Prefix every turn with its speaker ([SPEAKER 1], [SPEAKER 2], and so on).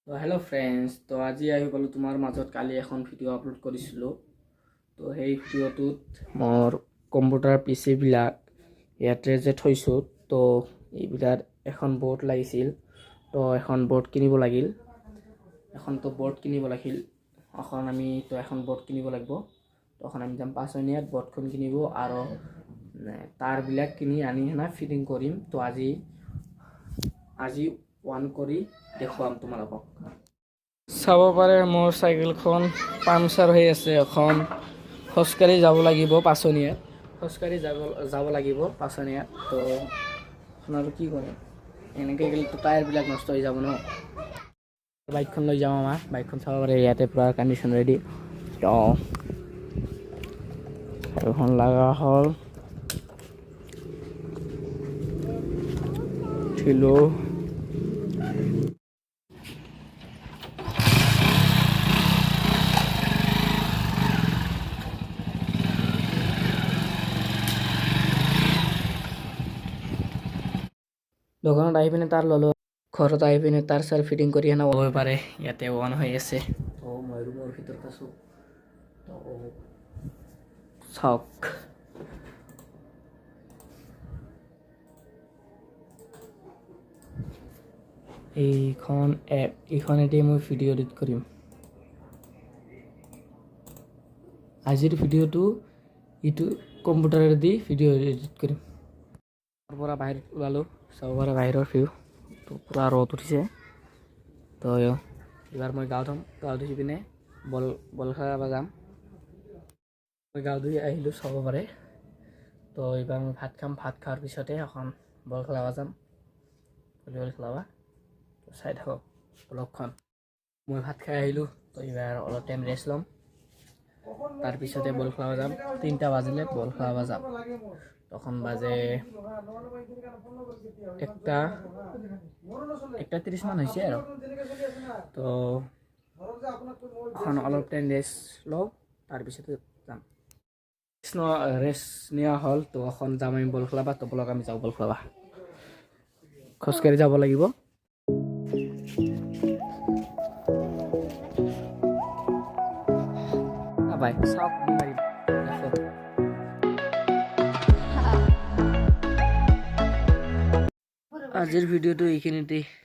[SPEAKER 1] তো hello' friends, তো আজি আহি পালোঁ তোমাৰ মাজত। কালি এখন ভিডিঅ' আপলোড কৰিছিলোঁ। তো সেই ভিডিঅ'টোত মোৰ কম্পিউটাৰ পি চিবিলাক ইয়াতে যে থৈছোঁ, তো এইবিলাক এখন বৰ্ড লাগিছিল। তো এখন বৰ্ড কিনিব লাগিল। এখন তো বৰ্ড কিনিব লাগিল। এখন আমি তো এখন বৰ্ড কিনিব লাগিব। তখন আমি যাম পাঁচনিয়াত বৰ্ডখন কিনিব আৰু তাৰবিলাক কিনি আনি সেনা ফিটিং কৰিম। তো আজি আজি অন কৰি দেখুৱাম তোমালোকক। চাব পাৰে, মোৰ চাইকেলখন পাংচাৰ হৈ আছে। এখন খোজকাঢ়ি যাব লাগিব পাচনীয়াত, খোজকাঢ়ি যাব যাব লাগিব পাচনীয়াত। তো এখন আৰু কি কৰিম? এনেকৈ গ'লেতো টায়াৰবিলাক নষ্ট হৈ যাব ন। বাইকখন লৈ যাম। আমাৰ বাইকখন চাব পাৰে, ইয়াতে পূৰা কণ্ডিশ্যন ৰেডি। তো এখন লগা হ'ল, উঠিলোঁ। দোকানত আহি পিনে তাৰ ল'লোঁ। ঘৰত আহি পিনে তাৰ চাৰ ফিটিং কৰি সেনে হ'ব পাৰে, ইয়াতে অন হৈ আছে। তো মই ৰুমৰ ভিতৰত আছোঁ। তো চাওক, এইখন এপ, এইখনেদি মই ভিডিঅ' এডিট কৰিম। আজিৰ ভিডিঅ'টো ইটো কম্পিউটাৰেদি ভিডিঅ' এডিট কৰিম। তাৰ পৰা বাহিৰত ওলালোঁ, চাব পাৰে বাহিৰৰ ভিউ। তো পূৰা ৰ'দ উঠিছে। তো এইবাৰ মই গা ধুম। গা ধুই পিনে বল বল খেলাব যাম। মই গা ধুই আহিলোঁ, চাব পাৰে। তো এইবাৰ মই ভাত খাম। ভাত খোৱাৰ পিছতে এখন বল খেলাব যাম, ভলীবল খেলাব। তো চাই থাকক ব্লগখন। মই ভাত খাই আহিলোঁ। তো এইবাৰ অলপ টাইম ৰেষ্ট ল'ম, তাৰপিছতে বল খেলাব যাম। 3টা বাজিলে বল খেলাব যাম। তখন বাজে 1:30 মান হৈছে আৰু। তো এখন অলপ টাইম ৰেষ্ট লওঁ, তাৰপিছতে যাম। ৰেষ্ট নিয়া হ'ল। তো এখন যাম আমি বল খেলাবা। তো বলক, আমি যাওঁ বল খেলাবা। খোজকাঢ়ি যাব লাগিব। নাপায়, চাওক, মাৰিম। আজিৰ ভিডিঅ'টো এইখিনিতেই।